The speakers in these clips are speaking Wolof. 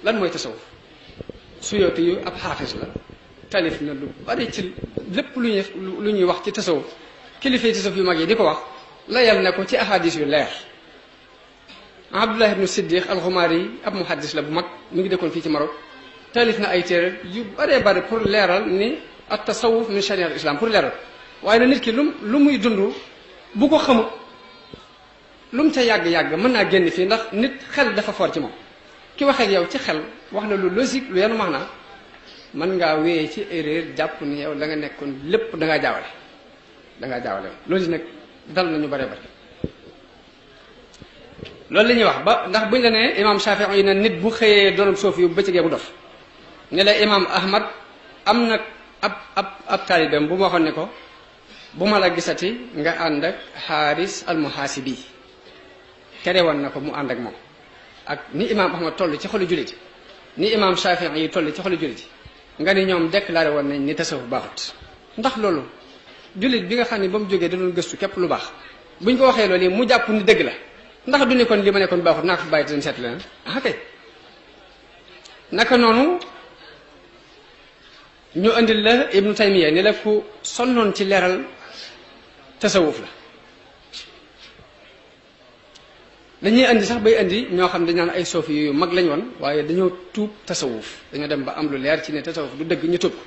lan mooy tasawuf Suyuti yu ab xaafis la talif na lu bari ci lépp lu ñuy wax ci tasawuf kilifa yi tasawuf yu mag yi di ko wax layal na ko ci ahadis yu leer Abdullah ibnu Siddiq al-Xumaari ab muhaddis la bu mag mi ngi dëkkoon fii ci Maroc talif na ay téere yu baree bari pour leeral ni at tasawuf min shariat islam pour leeral waaye na nit ki lu muy dund bu ko xamut lu mu ca yàgg-yàgg mën naa génn fii ndax nit xel dafa fort ci moom ki waxee ak yow ci xel wax na lu logique lu yenu max naa mën ngaa wéyee ci erreur jàpp ni yow la nga nekkoon lépp dangaa jaawale loolu nag dal na ñu bare bare loolu la ñuy wax ba ndax buñ la nee imam Shafii yi ne nit bu xëyee doonam soofi yu bëccëgee bu dof ne la imam Ahmad am na ab taalibeem bu ma waxoon ne ko bu ma la gisati nga ànd ak Xaaris al-Muhaasibi tere woon na ko mu ànd ak moom ak ni imam Ahmad toll ci xolu jullit ni imam Shafii yi toll ci xolu jullit nga ni ñoom déclaré woon nañ ni tasawuf baaxut ndax loolu jullit bi nga xam ne ba mu jógee da doon gëstu képp lu baax buñ ko waxee loolu mu jàpp ni dëgg la ndax du ni kon li ma nekkoon baaxut naa ko fi bàyyi te dem seet leneen ah kay naka noonu ñu andil la Ibnu Taymiya ni la ku sonnoon ci leeral tasawuf la dañuy andi sax bay andi ñoo xam dañ naan ay soofi yu mag lañ woon waaye dañoo tuub tasawuf dañoo dem ba am lu leer ci ne tasawuf du dëgg ñu tuub ko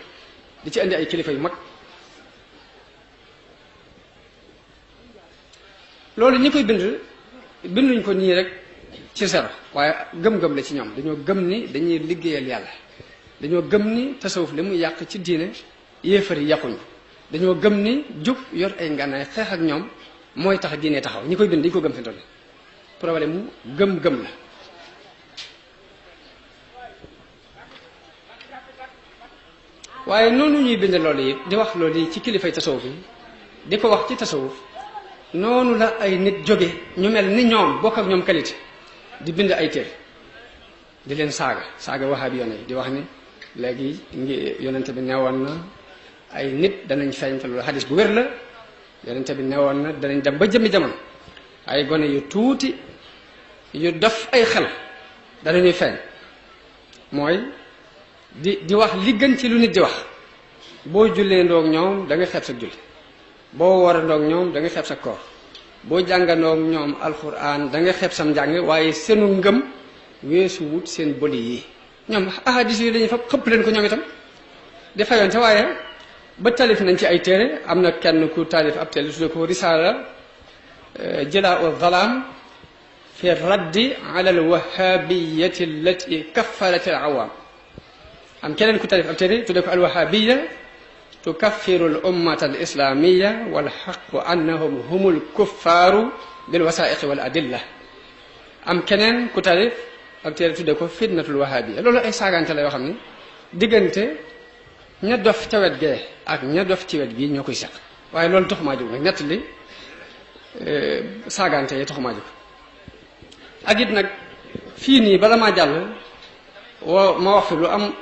di ci andi ay kilifa yu mag loolu ñi koy binduñ ko nii rek ci zéro waaye gëm-gëm la ci ñoom dañoo gëm ni dañuy liggéeyal yàlla dañoo gëm ni tasawuf li muy yàq ci diine yéefar yi yàquñu dañoo gëm ni jub yor ay ngànnaay xeex ak ñoom mooy tax diine taxaw ñi koy bind dañu ko gëm fi toll problème mu gëm-gëm la waaye noonu ñuy bind loolu yi di wax loolu yi ci kilifay tasawuf yi di ko wax ci tasawuf noonu la ay nit jóge ñu mel ni ñoom bokk ak ñoom qualité di bind ay téere di leen saaga wahabi yoon yi di wax ni léegi yonente bi newoon na ay nit danañ feeñ te loolu xadis bu wér la yonente bi newoon na danañ dem ba jëmmi jamono ay gone yu tuuti yu def ay xel danañuy feeñ mooy di wax li gën ci lu nit di wax boo jullee ndoog ñoom da nga xeeb sa julli boo war a ndoog ñoom da nga xeeb sa koor boo jàngandoog ñoom alquran da nga xeeb sam njàng waaye seenu ngëm weesu wut seen boli yi ñoom ahadis yi dañuy fab xëpp leen ko ñoom itam di fayoon ca waaye ba talif nañ ci ay téere am na kenn ku taalif ab téere tudde ko risaala jalaa'u zalaam fi raddi ala alwahabiyati allati kaffarat alawaam am keneen ku taalif ab téere tudde ko alwahabiya tukaffiru al ummata al islamia walxaqu annahum humul kuffaaru bil wasaiqi wal adilla am keneen ku taalif ab téere tudde ko fitnatul wahabiya loolu ay saagante la yoo xam ne diggante ña dof ca wet gee ak ña dof ci wet gii ñoo koy seq waaye loolu taxumaa jóg nag nett li saagante yi taxumaa jóg ak it nag fii nii bala maa jàll ma wax fi lu am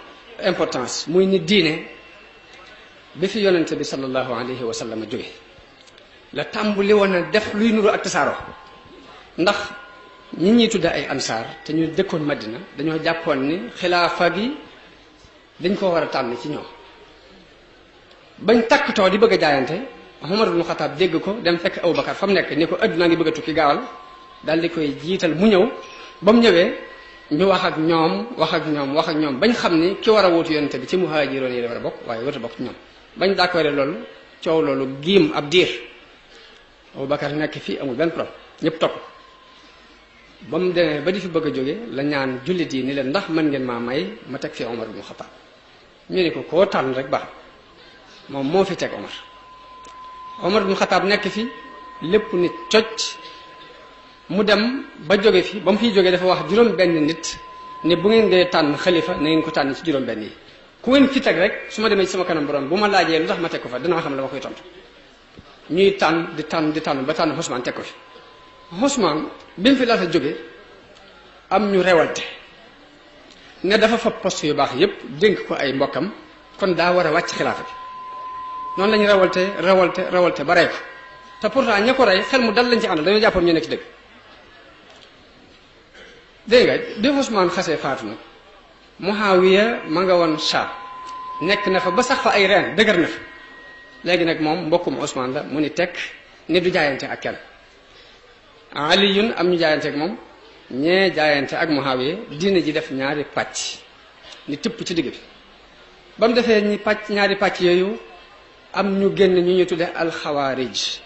importance muy ni diine bi fi yonente bi sallallahu alayhi wa sallam jóge la tàmbuli woon a def luy nuru ak tasaaroo ndax ñi ñuy tudde ay ansaar te ñu dëkkoon Madina dañoo jàppoon ni xilaafa gi dañ ko war a tànn ci ñoom bañ takkutoo di bëgg a jaayante Umar ibn Xattaab dégg ko dem fekk Abubakar fa mu nekk ni ko addunaa ngi bëgg a tukki gaawal daal di koy jiital mu ñëw ba mu ñëwee ñu wax ak ñoom bañ xam ni ki war a wuutu yonente bi ci muhaajiroon yi la war a bokk waaye warut a bokk ci ñoom bañ d'accord loolu coow loolu giim ab diir Abubakar nekk fii amul benn problème ñëpp topp ba mu demee ba di fi bëgg a jóge la ñaan jullit yi ni leen ndax mën ngeen maa may ma teg fi Omar ibn Xattaab ñu ne ko koo tànn rek baax moom moo fi teg Omar ibn Xattaab nekk fi lépp nit cocc mu dem ba jóge fi ba mu fiy jógee dafa wax juróom benn nit ne bu ngeen dee tànn xalifa na ngeen ko tànn ci juróom benn yi ku ngeen fi teg rek su ma demee ci sama kanam borom bu ma laajee lu tax ma teg ko fa dinaa xam la ma koy tontu ñuy tànn di tànn ba tànn Ousmane teg ko fi Ousmane bi mu fi laata jóge am ñu rewalte ne dafa fa poste yu baax yépp dénk ko ay mbokkam kon daa war a wàcc xilaafa bi noonu lañu rewalte ba rey ko te pourtant ña ko rey xel mu dal lañ ci àndal dañoo jàppoon ñu nekk ci dëgg dégg nga bi Ousmane xasee faatu nag Muawiya ma nga woon Sham nekk na fa ba sax fa ay reen dëgër na fa léegi nag moom mbokkum Ousmane la mu ni tekk ni du jaayante ak kenn Aliyun am ñu jaayante ak moom ñee jaayante ak Muawiya diine ji def ñaari pàcc ni tëpp ci digg bi ba mu defee ñaari pàcc yooyu am ñu génn ñu tudde alxawaarij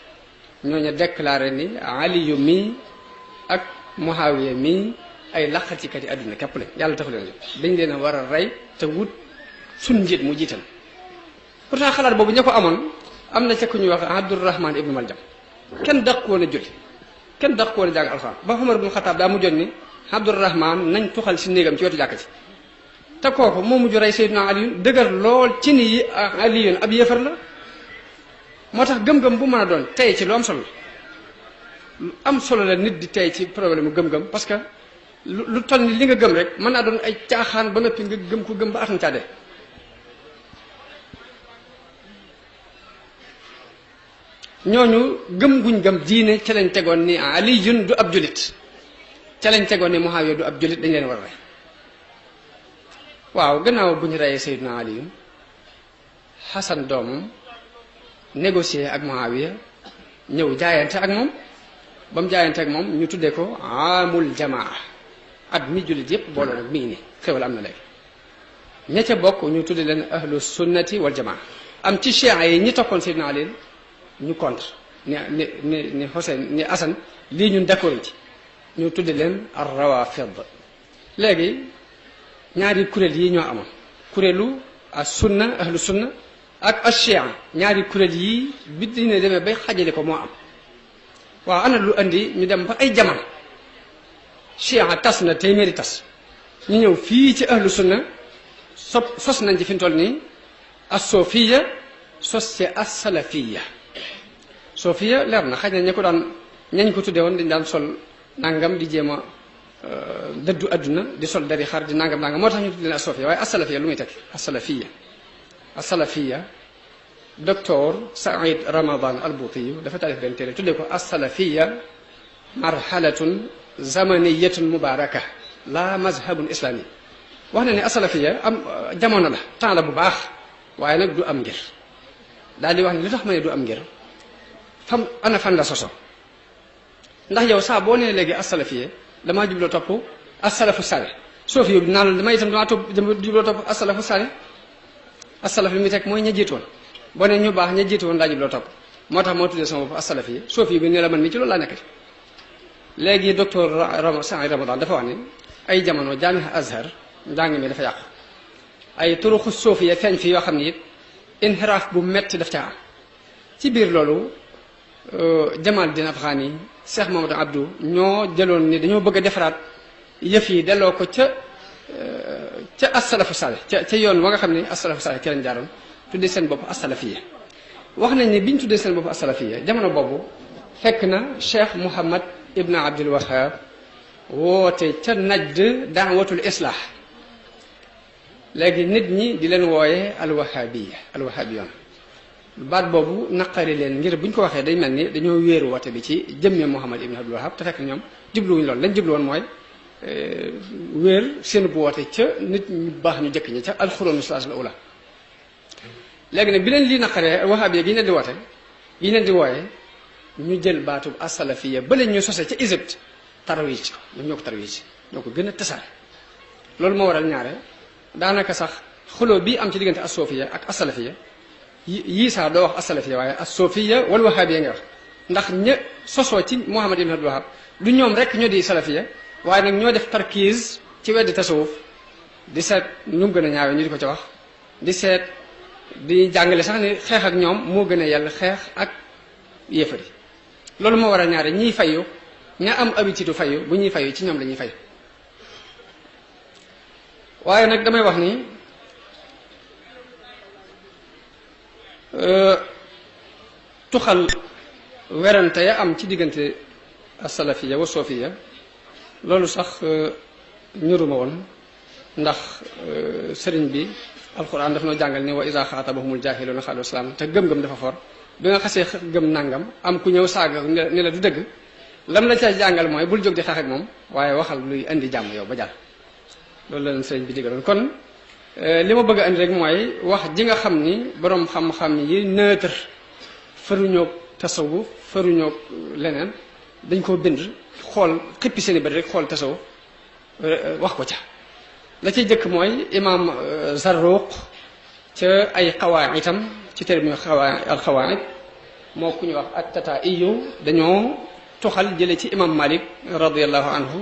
ñooñu déclaré ni Aliyu mii ak Muawiya mii ay laqatikat yi àdduna képp lañ yàlla taxu leen dañ leen a war a rey te wut suñ njiit mu jiital pourtant xalaat boobu ña ko amoon am na ca ku ñuy wax Abdurrahman ibnu Maljam kenn daq woon a julli kenn daq woon a jàng alxuraan ba Umar ibnu Xataab daa mujjoon ni Abdurrahman nañ tuxal si néegam ci wetu jàkka ci te kooku moo mujj rey Seydina Aliyun dëgër lool ci ni yi Aliyun ab yéefar la moo tax gëm-gëm bu mën a doon tey ci lu am solo lu am solo la nit di tey ci problème mu gëm-gëm parce que lu toll ni li nga gëm rek mën naa doon ay caaxaan ba noppi nga gëm ko gëm ba atam caa dee ñooñu gëm guñ gëm diine ca lañ tegoon ni Aliyun du ab julit ca lañ tegoon ni Muawiya du ab julit dañ leen war a rey waaw gannaaw bu ñu reyee Seydina Aliyun Xasan doomam négocier ak Muawiya ñëw jaayante ak moom ba mu jaayante ak moom ñu tuddee ko amul jamaa at mi jullit yépp booloo nag mi ngi nii xewal am na léegi ña ca bokk ñu tudde leen ahlu sunnati wal jamaa am ci chia yi ñi toppoon Seydina Ali ñu contre ni Hussein ni Asan lii ñun d'accord ci ñu tudde leen ar rawafid léegi ñaari kuréel yi ñoo amoon kuréelu as sunna ahlu sunna ak ashia ñaari kuréel yi bi dina demee bay xajale ko moo am waaw ana lu andi ñu dem ba ay jamono chia tas na téeméeri tas ñu ñëw fii ci ahlu sunna sos nañ ci fi mu toll nii as-sofiya sos ci as-salafiya sofiya leer na xaj na ña ko daan ñañ ko tuddee woon dañ daan sol nangam di jéem a dëddu adduna di sol dari xar di nangam moo tax ñu tuddee leen as-sofiya waaye as-salafiya lu muy tekki as-salafiya as-salafiya docteur Saïd Ramadan al-Bouti dafa taalif benn téere tuddee ko as-salafiya marhalatun zamaniyatun mubaraka la mazhabun islami wax na ne as-salafiya am jamono la temps la bu baax waaye nag du am ngir daal di wax ne li tax ma ne du am ngir fam ana fan la soso ndax yow saa boo nee léegi as-salafiya damaa jubloo topp as-salafu salih soofi yow naa la damay itam damaa jubloo topp as-salafu salih as-salaf li muy teg mooy ña jiitoon boo ne ñu baax ña jiitoon laa jubloo topp moo tax moo tuddee sama bopp as-salafiya soofi bi ne la man mi ci loolu laa nekkati léegi docteur Saïd Ramadan dafa wax ne ay jamono jaamiha Azhar njàng mi dafa yàqu ay turuxu soofiya feeñ fi yoo xam ne it inxiraaf bu metti daf caa am ci biir loolu Jamal Din Afghani Cheikh Mamadou Abdou ñoo jëloon ni dañoo bëgg a defaraat yëf yi delloo ko ca as-salafu salih ca yoon wa nga xam ne as-salafu salih ci lañ jaaroon tuddee seen bopp as-salafiya wax nañ ne biñ tuddee seen bopp as-salafiya jamono boobu fekk na Cheikh Mouhamad Ibn Abdul Wahab woote ca Najd daawatul islah léegi nit ñi di leen wooye alwahabiyoon baat boobu naqari leen ngir buñ ko waxee day mel ni dañoo wéeru woote bi ci jëmme Muhammad ibn Abdul Wahab te fekk ñoom jubluwuñ loolu lañ jublu woon mooy wéer seen bu woote ca nit ñu baax ñu jëkk ñi ca alxuroonu salaas la ula léegi nag bi leen lii naqaree wahabiya gi ñu leen di woote gi ñu leen di wooye ñu jël baatub as-salafiya ba leen ñu sose ca Égypte tarwiij ko ñoom ñoo ko tarwiij ñoo ko gën a tasaare loolu moo waral ñaare daanaka sax xuloo bii am ci diggante as-sofiya ak as-salafiya yii saa doo wax as-salafiya waaye as-sofiya wal wahabiya nga wax ndax ña sosoo ci Muhammad ibn Abdul Wahab du ñoom rek ñoo di salafiya waaye nag ñoo def tarkiis ci weddi tasawuf di seet nu mu gën a ñaawee ñu di ko ca wax di seet di jàngale sax ni xeex ak ñoom moo gën a yàlla xeex ak yéefari loolu moo waral ñaare ñiy fayu ña am habitude fayu bu ñuy fayu ci ñoom la ñuy fayu waaye nag damay wax ni tuxal werante ya am ci diggante as-salafiya wa sofiya loolu sax ñuruma woon ndax sëriñ bi alquran daf noo jàngal ni wa iza xaatabahumul jaahiluuna qaalu salaam te gëm-gëm dafa for bi nga xasee gëm nangam am ku ñëw saaga ni la du dëgg lam la ca jàngal mooy bul jóg di xeex ak moom waaye waxal luy indi jàmm yow ba jàll loolu la leen sëriñ bi digaloon kon li ma bëgg a andi rek mooy wax ji nga xam ni boroom xam-xam yi neutre faruñoog tasawuf faruñoog leneen dañ koo bind xool xippi seeni bët rek xool tasawuf wax ko ca la ciy jëkk mooy imam Zarruq ca ay xawaa itam ci téere bi ñu alxawaid moo ku ñu wax at-Tataa'iyu dañoo toxal jële ci imam Malik radiallahu anhu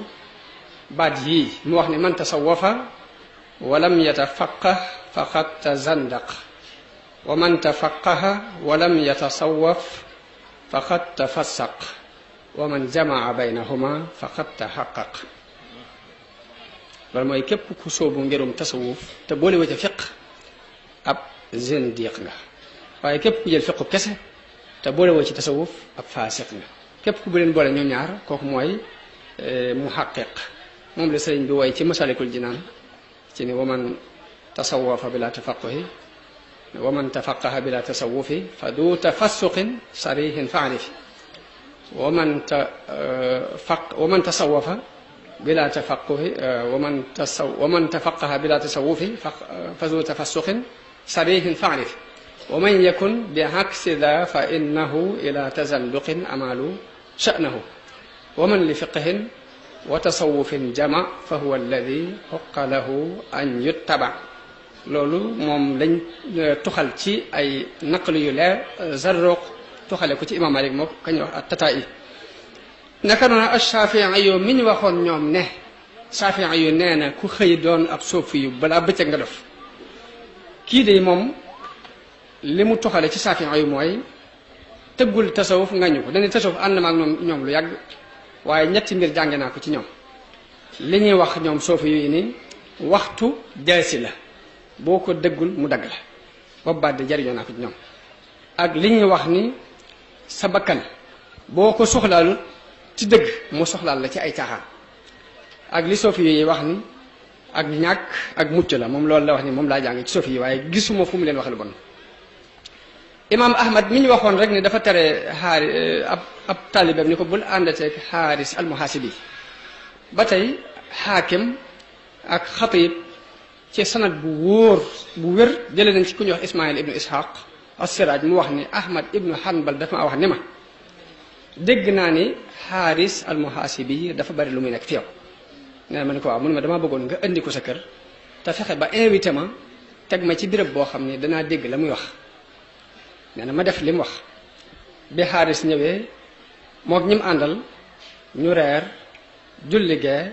baat yii mu wax ne man tasawafa walam yatafaqah faqad tazandaq wa man tafaqaha walam yatasawaf faqad tafassaq wa man jamaa baynahuma faqad tahaqqaq loolu mooy képp ku sóobu ngirum tasawuf te boole wa ca fiq ab zindiq nga waaye képp ku jël fiqu kese te boole woo ci tasawuf ab faasiq nga képp ku bu leen boole ñoom ñaar kooku mooy muhaqqiq moom la sëriñ bi woy ci masalikul jinaan ci ni waman tasawafa bila tafaquhi waman tafaqaha bila tasawufi fa du tafassuqin sarihin faarifi waman tasawafa bila tafaquhi waman tafaqaha bila tasawufi fa du tafassuqin sarihin faarifi waman yakun bi aksi da fa innahu ila tazanduqin amalu sha'nahu waman li fiqhin wa tasawufin jama fa huwa alladi xoqa lahu an yuttaba loolu moom lañ tuxal ci ay naqlu yu leer Zarruq tuxale ko ci imam Malik moo kañ wax at-Tataa'i naka noonu ash-Shaafi'i yu mi ñu waxoon ñoom ne Shaafi'i yu nee na ku xëy doon ab soofi yu balaa bëccëg nga def kii de moom li mu tuxale ci Shaafi'i yu mooy tëggul tasawuf ngañu ko dañuy tasawuf ànd ma ak ñoom lu yàgg waaye ñetti mbir jànge naa ko ci ñoom li ñuy wax ñoom soofi yu ni waxtu jaasi la boo ko dëggul mu dagg la boobu baat de jariñoo naa ko ci ñoom ak li ñuy wax ni sa bakkan boo ko soxlaalu ci dëgg mu soxlaal la ci ay caaxaan ak li soofi yi wax ni ak ñàkk ak mucc la moom loolu la wax ni moom laa jàng ci soofi yi waaye gisuma fu mu leen wax lu bon imam Ahmad mi ñu waxoon rek ni dafa tere ab taalibeem ni ko bul àndateeg Xaaris al-Muhaasibi ba tey xaakim ak xatib ci sanad bu wóor bu wér jëlee nañ ci ku ñuy wax Ismaïl ibnu Ishaq as-Siraaj mu wax ni Ahmad ibnu Hanbal dafa ma wax ni ma dégg naa ni Xaaris al-Muhaasibi dafa bari lu muy nekk fi yow nee na ma ne ko waaw mu ne ma damaa bëggoon nga indi ko sa kër te fexe ba invité ma teg ma ci béréb boo xam ne danaa dégg la muy wax nee na ma def li mu wax bi Xaaris ñëwee mook ñi mu àndal ñu reer julli gee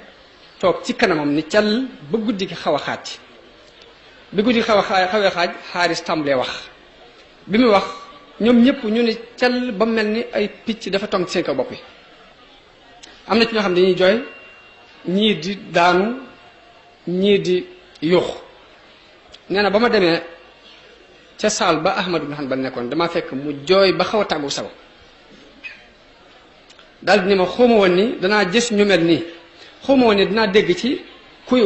toog ci kanamam ni cal ba guddi gi xaw a xaaj bi guddi gi xawee xaaj Xaaris tàmbalee wax bi mu wax ñoom ñëpp ñu ni cal ba mel ni ay picc dafa tong ci seen kaw bopp yi am na ci ñoo xam ne dañuy jooy ñii di daanu ñii di yuux nee na ba ma demee ca saal ba Ahmad ibn Hanbal nekkoon dama fekk mu jooy ba xaw a tàggu sago daal di ni ma xawma woon ni danaa gis ñu mel nii xawma woon ni dinaa dégg ci kuy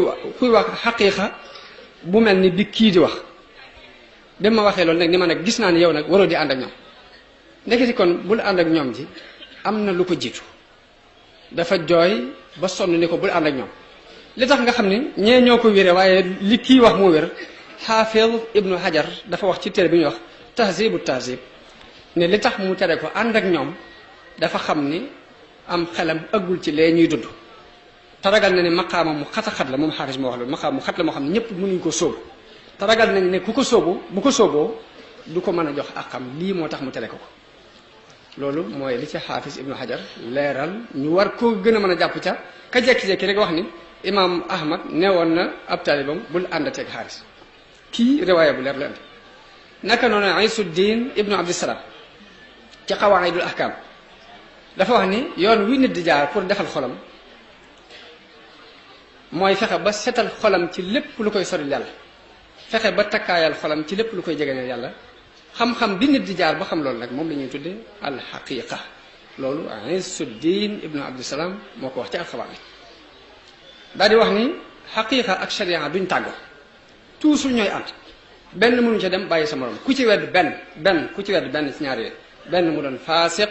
wax xaqiiqa bu mel ni bi kii di wax bi ma waxee loolu nag ni ma nag gis naa ni yow nag waroo di ànd ak ñoom ndeketi kon bul ànd ak ñoom ji am na lu ko jiitu dafa jooy ba sonn ni ko bul ànd ak ñoom li tax nga xam ni ñee ñoo ko wéree waaye li kii wax moo wér Xaafid ibnu Hajar dafa wax ci téere bi ñuy wax tahzibu tahzib ne li tax mu tere ko ànd ak ñoom dafa xam ni am xelam ëggul ci lee ñuy dudd te ragal na ne maqaama mu xat la moom Xaafis moo wax loolu maqaama mu xat la moo xam ne ñëpp mënuñ ko sóobu te ragal nañ ne ku ko sóobu bu ko sóoboo du ko mën a jox ak xam lii moo tax mu tere ko loolu mooy li ci Xaafis ibnu Hajar leeral ñu war koo gën a mën a jàpp ca ka jekki-jekki rek wax ni imaam Ahmad neewoon na ab taalibam bul àndateeg Xaaris kii riwaaya bu leer la andi naka noonu Isuddin ibnu Abdissalaam ci Qawaa'idul Ahkaam dafa wax ni yoon wi nit di jaar pour defal xolam mooy fexe ba setal xolam ci lépp lu koy soril yàlla fexe ba takkaayal xolam ci lépp lu koy jegeneel yàlla xam-xam bi nit di jaar ba xam loolu nag moom la ñuy tudde alxaqiqa loolu Isuddin ibnu Abdissalaam moo ko wax ci alxawaa'id daal di wax ni xaqiqa ak sharia duñ tàggoo toujours ñooy ànd benn mënu ca dem bàyyi sa morom ku ci wedd benn ku ci wedd benn ci ñaar yooyu benn mu doon faasiq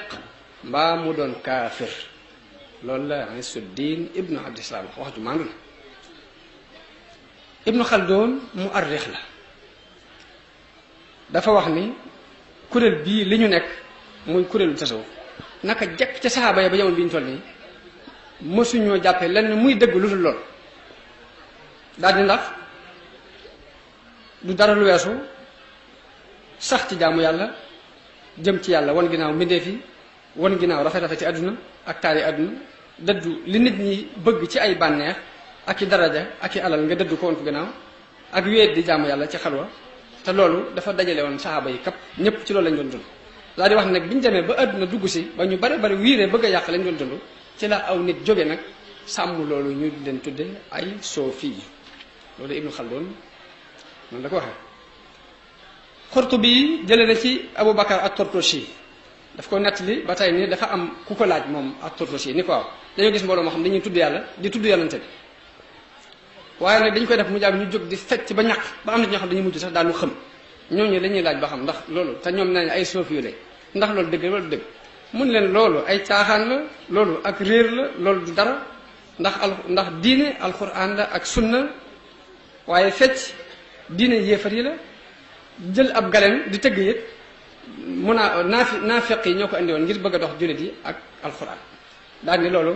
mbaa mu doon kaafir loolu la Isuddin ibnu Abdissalaam wax ju màndu la Ibnu Khaldun mu arrix la dafa wax ni kuréel bii li ñu nekk muy kuréelu tasawuf naka jekk ca saxaaba ya ba jamono bi ñu toll nii mësuñoo jàppee lenn muy dëgg lu dul lool daal di ndax du dara lu weesu sax ci jaamu yàlla jëm ci yàlla wan ginnaaw mbindeef yi wan ginnaaw rafet-rafeti àdduna ak taari àdduna dëddu li nit ñi bëgg ci ay bànneex ak i daraja ak i alal nga dëddu ko woon ko ginnaaw ak wéet di jaamu yàlla ci xalwa te loolu dafa dajale woon saxaaba yi kap ñëpp ci loolu lañ doon dund daal di wax nag bi ñu demee ba àdduna dugg si ba ñu bari bari wiiree bëgg a yàq lañ doon dund ci la aw nit jóge nag sàmm loolu ñu leen tudde ay soofi yi loolu Ibnu Khaldun noonu la ko waxee Qurtubi jële na ci Abu Bakar at-Tartushi daf ko nettali ba tey ni dafa am ku ko laaj moom at-Tartushi ni ko waaw dañoo gis mbooloo moo xam dañuy tudd yàlla di tudd yonante bi waaye nag dañ koy def mu jàgg ñu jóg di fecc ba ñàkk ba am na ñoo xam dañuy mujj sax daanu xëm ñooñu dañuy laaj ba xam ndax loolu te ñoom nee nañ ay soofi yu lay ndax loolu dëgg la wala du dëgg mun leen loolu ay caaxaan la loolu ak réer la loolu du dara ndax diine alquran la ak sunna waaye fecc diine yéefar yi la jël ab galen di tëgg it mun a naafeq yi ñoo ko andi woon ngir bëgg a dox jullit yi ak alquran daal ni loolu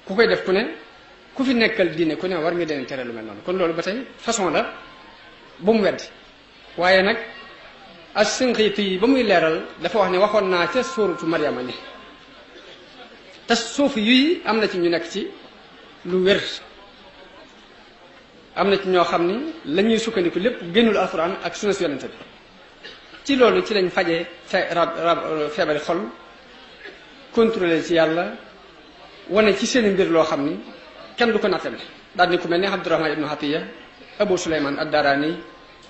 ku koy def ku ne ku fi nekkal diine ku ne war nga deen tere lu mel noonu kon loolu ba tey façon la bu mu weddi waaye nag as-Sinqiiti yi ba muy leeral dafa wax ne waxoon naa ca suuratu Maryama ni te suufi yuy am na ci ñu nekk ci lu wér am na ci ñoo xam ni la ñuy sukkandiku lépp génnul alxuraan ak sunna si yonente bi ci loolu ci lañ fajee feebari xol contrôler ci yàlla wane ci seen mbir loo xam ni kenn du ko nattale daal ni ku mel ne Abdurahman ibnu Hatiya Abu Suleyman ad-Darani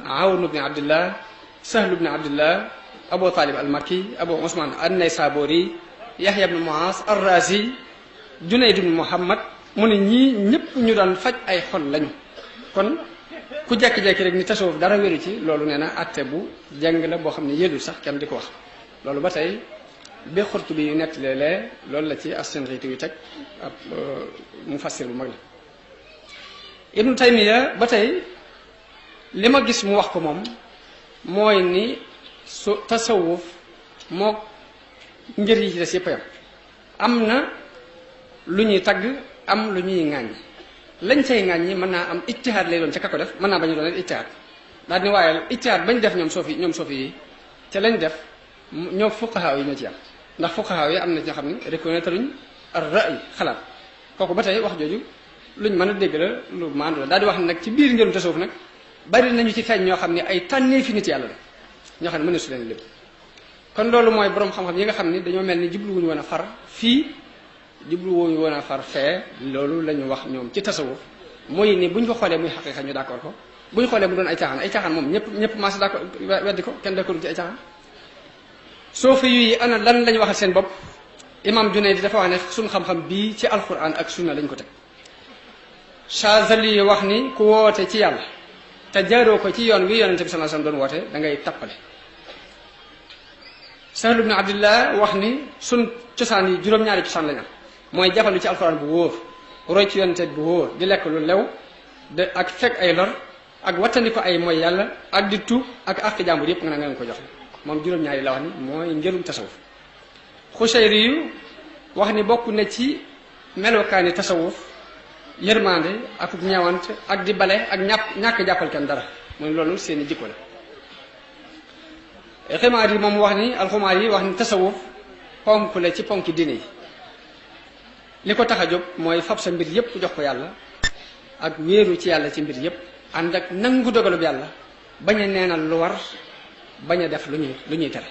Awn ibn Abdillah Sahl ibn Abdillah Abu Talib al-Makki Abu Usman an-Naysaburi Yahya ibn Muaz ar-Razi Junayd ibn Muhammad mu ne ñii ñëpp ñu daan faj ay xol lañu kon ku jekki-jekki rek ni tasawuf dara wéru ci loolu nee na atte bu jàng la boo xam ne yéedul sax kenn di ko wax loolu ba tey bi Xurtubi yu nett léeg-léeg loolu la ci as-Sinqiiti yu teg ab mufassir bu mag la Ibnu Taymiya ba tey li ma gis mu wax ko moom mooy ni su tasawuf moo ngir yi ci des yëpp yam am na lu ñuy tagg am lu ñuy ŋàññ lañ cay ŋàññi mën naa am ijtihaad lay doon ca ka ko def mën naa bañ a doon ijtihaad daal ni waaye ijtihaad bañ def ñoom soofi yi ca lañ def ñoo fuqahaa yi ñoo ci am ndax fuqahaa yi am na ñoo xam ne reconnaître luñ ar-ra'y xalaat kooku ba tey wax jooju luñ mën a dégg la lu maandu la daal di wax ne nag ci biir ngërum tasawuf nag bari nañu ci feeñ ñoo xam ne ay tànnee fi nit yàlla la ñoo xam ne mën na su leen lépp kon loolu mooy borom xam-xam yi nga xam ni dañoo mel ni jubluwuñu woon a far fii jubluwuñu woon a far fee loolu la ñu wax ñoom ci tasawuf mooy ni buñ ko xoolee muy xaqiiqa ñu d'accord ko buñ xoolee mu doon ay caaxaan moom ñëpp maas d'accord weddi ko kenn d'accord ci ay caaxaan soofi yi ana lan lañu waxal seen bopp imam Junayd dafa wax ne suñ xam-xam bii ci alquran ak sunna lañ ko teg Chazali wax ni ku woote ci yàlla te jaaroo ko ci yoon wi yonente bi sallallahu alayhi wasallam doon woote da ngay tappale Sahl ibn Abdillah wax ni sun cosaan yi juróom-ñaari cosaan lañ am mooy jafandu ci alquran bu wóor roy ci yonente bu wóor di lekk lu lew de ak fekk ay lor ak wattandi ko ay mooy yàlla ak di tuub ak àq jàmbur yëpp nga nga ko joxe moom juróom-ñaari la wax ni mooy ngërum tasawuf Xushayri yu wax ni bokk na ci melokaani tasawuf yërmande ak ñeewant ak di bale ak ñàkk jàppal kenn dara mooy loolu seeni jikko la Xumaar yi moom wax ni alxumaar yi wax ni tasawuf ponk la ci ponki diine yi li ko tax a jóg mooy fab sa mbir yépp jox ko yàlla ak wéeru ci yàlla ci mbir yépp ànd ak nangu dogalub yàlla bañ a neenal lu war bañ a def lu ñuy tere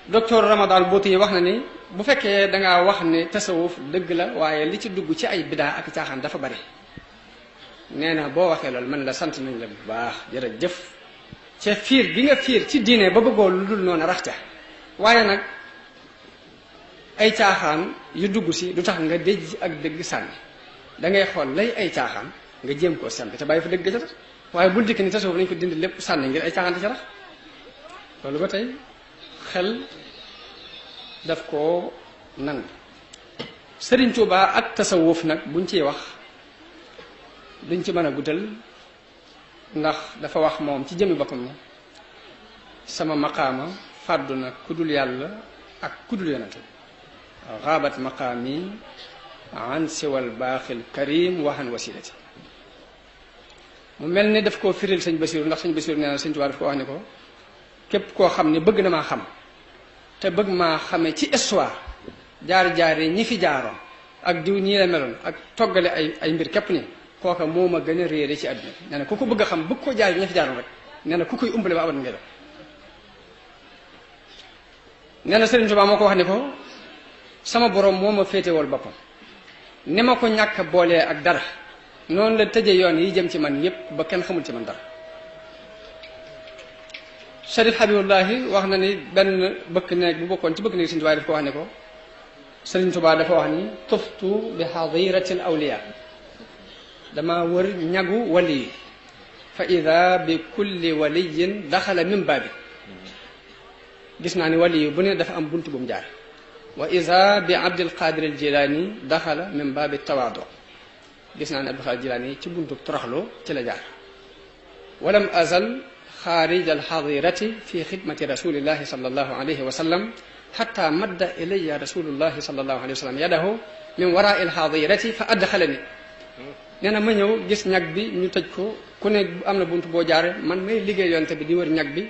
docteur Ramadan Bouti yi wax na ni bu fekkee dangaa wax ne tasawuf dëgg la waaye li ci dugg ci ay bidaa ak caaxaan dafa bari nee na boo waxee loolu man la sant nañ la bu baax jërëjëf ca fiir bi nga fiir ci diine ba bëggoo lu dul noonu raxte waaye nag ay caaxaan yu dugg si du tax nga déj ak dëgg sànni da ngay xool lay ay caaxaan nga jéem koo sempi te bàyyi fa dëgg ca tax waaye bul dikk ni tasawuf nañ ko dindi lépp sànni ngir ay caaxaan te ca tax loolu ba tey xel daf koo nangu Sëriñ Tuubaa ak tasawuf nag buñ ciy wax duñ ci mën a guddal ndax dafa wax moom ci jëmi boppam ne sama maqaama fàddu na kudul yàlla ak kudul yonente xaabat maqaami an siwal baaxil karim waxan wasilati mu mel ni daf koo firil sëñ Basiru ndax sëñ Basiru nee na sëñ Tuubaa daf ko wax ne ko képp koo xam ne bëgg na maa xam te bëgg maa xame ci histoire jaar-jaare ñi fi jaaroon ak diw ñii la meloon ak toggale ay mbir képp ni kooka moo ma gën a réere ci àdduna nee na ku ko bëgg a xam bëgg koo jaar ñi fi jaaroon rek nee na ku koy umbale ba abat ngay doon nee na Sëriñ Tuubaa moo ko wax ne ko sama borom moo ma féetewool boppam ni ma ko ñàkk boolee ak dara noonu la tëje yoon yi jëm ci man yépp ba kenn xamul ci man dara Sharif Habibullahi wax na ni benn bëkk néeg bu bokkoon ci bëkk néeg Sëriñ Tuubaa daf ko wax ne ko Sëriñ Tuubaa dafa wax ni tuftu bi hadiratil awliya dama wër ñagu wali yi fa ida bi kulli waliyin daxala min baabi gis naa ni wali yi bu ne dafa am bunt bu mu jaar wa ida bi Abdul Qadir al Jilani daxala min baabi tawaadu gis naa ni Abdul Qadir Jilani ci buntu toroxlu ci la jaar walam azal xaarij al hadirati fi xidmati rasulillahi sallallahu alayhi wa sallam xatta madda ilayya rasulullahi sallallahu alayhi wa sallam yadahu min waraa il hadirati fa adxalani nee na ma ñëw gis ñag bi ñu tëj ko ku ne am na bunt boo jaare man may liggéey yonte bi di wër ñag bi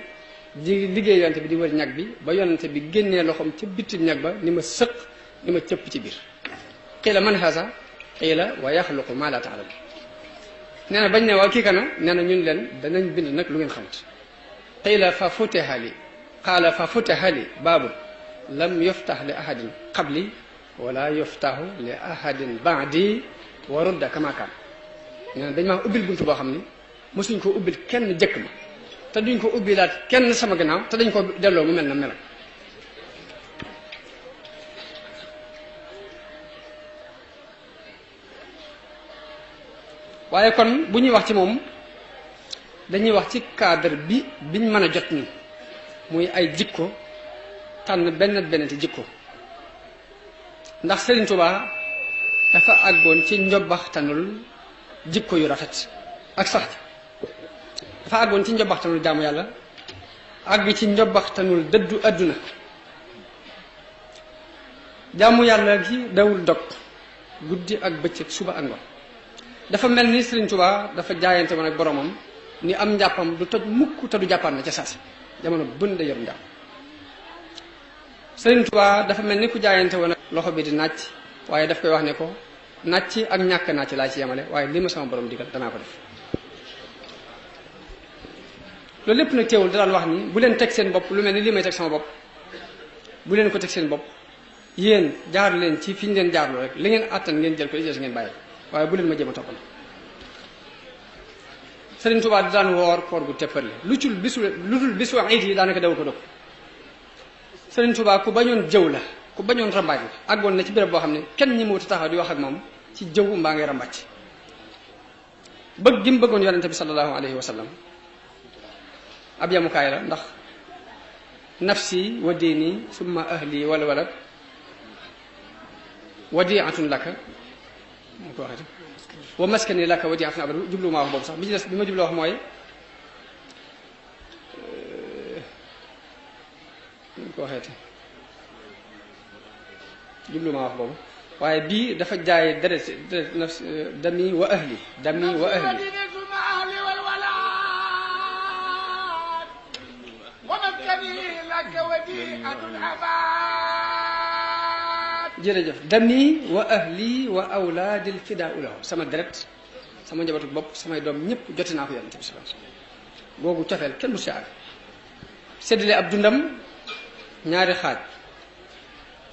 di liggéey yonte bi di wër ñag bi ba yonente bi génnee loxoom ca bitti ñag ba ni ma sëq ni ma cëpp ci biir qiila man haza qiila wa yaxluqu ma la taalam nee na bañ ne waaw kii kana nee na ñun leen danañ bind nag lu ngeen xamut qiila fa futiha li qaala fa futiha li baabul lam yuftax li ahadin qabli wala yuftaxu li ahadin baadi wa rudda kama kaan nee na dañ maa ubbil buntu boo xam ni mosuñ ko ubbil kenn jëkk ma te duñ ko ubbilaat kenn sama gannaaw te dañ ko delloo mu mel na mel waaye kon bu ñuy wax ci moom dañuy wax ci cadre biñ mën a jot ni muy ay jikko tànn benn ci jikko ndax Sëriñ Tuubaa dafa àggoon ci njobbaxtanul jikko yu rafet ak sax dafa àggoon ci njobbaxtanul jaamu yàlla àgg ci njobbaxtanul dëddu àdduna jaamu yàlla gi dawul dog guddi ak bëccëg suba ak ngoon dafa mel ni Sëriñ Tuubaa dafa jaayante woon ak boromam ni am njàppam du toj mukk te du jàppaat na ca saasi jamono bën da yor njàpp Sëriñ Tuubaa dafa mel ni ku jaayante woon ak loxo bi di nàcc waaye daf koy wax ne ko nàcc ak ñàkk nàcc laa ci yemale waaye li ma sama borom digal danaa ko def loolu lépp nag teewul da daan wax ni bu leen teg seen bopp lu mel ni li may teg sama bopp bu leen ko teg seen bopp yéen jaar leen ci fi ñu leen jaarloo rek li ngeen àttan ngeen jël ko li des ngeen bàyyi waaye bu leen ma jéem a toppal Sëriñ Tuubaa di daan woor koor gu tepparle lu dul bisu iid yi daanaka daw ko dog Sëriñ Tuubaa ku bañoon jëw la ku bañoon rambaaj la àggoon na ci béréb boo xam ne kenn ñi mu wuti taxaw di wax ak moom ci jëw mbaa ngay rambàcc bëgg gi mu bëggoon yonente bi sallallahu alayhi wa sallam ab yamukaay la ndax nafsi wa diini summa ahli wala walad wadiatun laka moo ko waxee wa maskani laka wadiatun abadu jublu maa wax boobu sax bi ci des bi ma jublu wax mooy moo ko waxeete jublu maa wax boobu waaye bii dafa jaay deret nafsi dami wa ahli jërëjëf dami wa ahli wa awlaadil fidaa lahu sama deret sama njabootu bopp samay doom ñëpp jote naa ko yonent bi sallallahu alayhi wasallam googu cofeel kenn du si àgg séddale ab dundam ñaari xaaj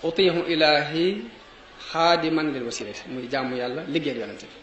utiihu ilaahi xaadiman lil wasilati muy jaamu yàlla liggéeyal yonent bi